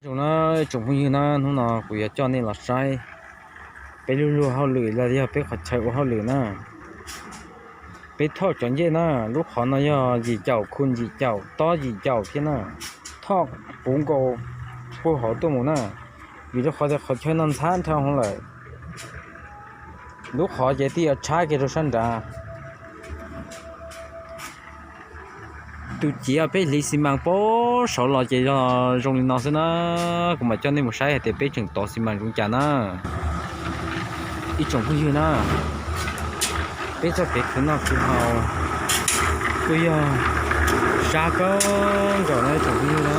Zoo na, tsoom phooj ywg na, hnub no kuv yuav coj nej los saib peb lub luag hauj lwm los yog peb qhov chaw ua hauj lwm na. Peb thoj cov ncej na, lub qhov no yog yim caum khu yim caum tob yim caum thiab na. Thoj puv nkaus puag hauv tuaj mus na, vim rau qhov tias qhov chaw no ntxhab nrho hauv lawm. Lub qhov ces twb yuav tshab kiag rau sab nrad. Tus ciav peb hliv xi mas puag saud los ces yog zoo li no xwb na. Kuv mam coj nej mus saib hais tias peb tseem tov xi mas zoo cas na. Ib tsoom phooj ywg na, peb txoj kev khwv noj khwv haus kuj yog sab kawg nkaus na ib tsoom phooj ywg na.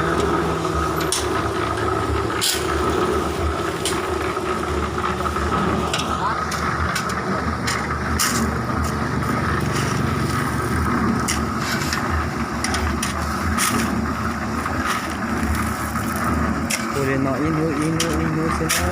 Ua li no ib hnub ib hnub ib hnub xwb na.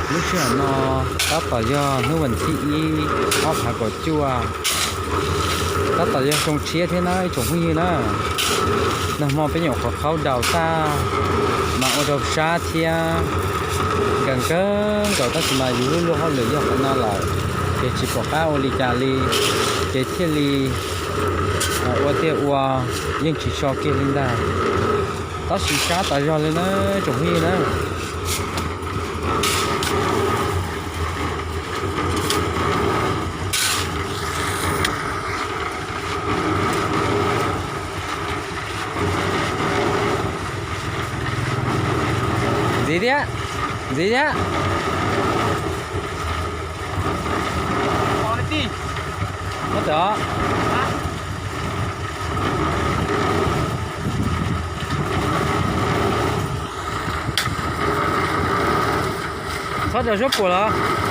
Lub sij hawm no tab tom yog hnub vas thib ib ob phav kaum cuaj, tab tom yog xyoo tshiab thiab na ib tsoom phooj ywg na. Nag hmo peb nyuam qhuav qhaub daus tag mas ua rau sab thiab nkees kawg nkaus tab sis mas yus lub luag hauj lwm yog qhov no lawm ces tsis pom qab ua li cas li, ces thiaj li ua tiag ua, yeej tsis so kiag li ntag. Tab sis sab tas zog li na tsoom phooj ywg na. Ntxiv thiab, ntxiv thiab. Txhob raws suab puam los.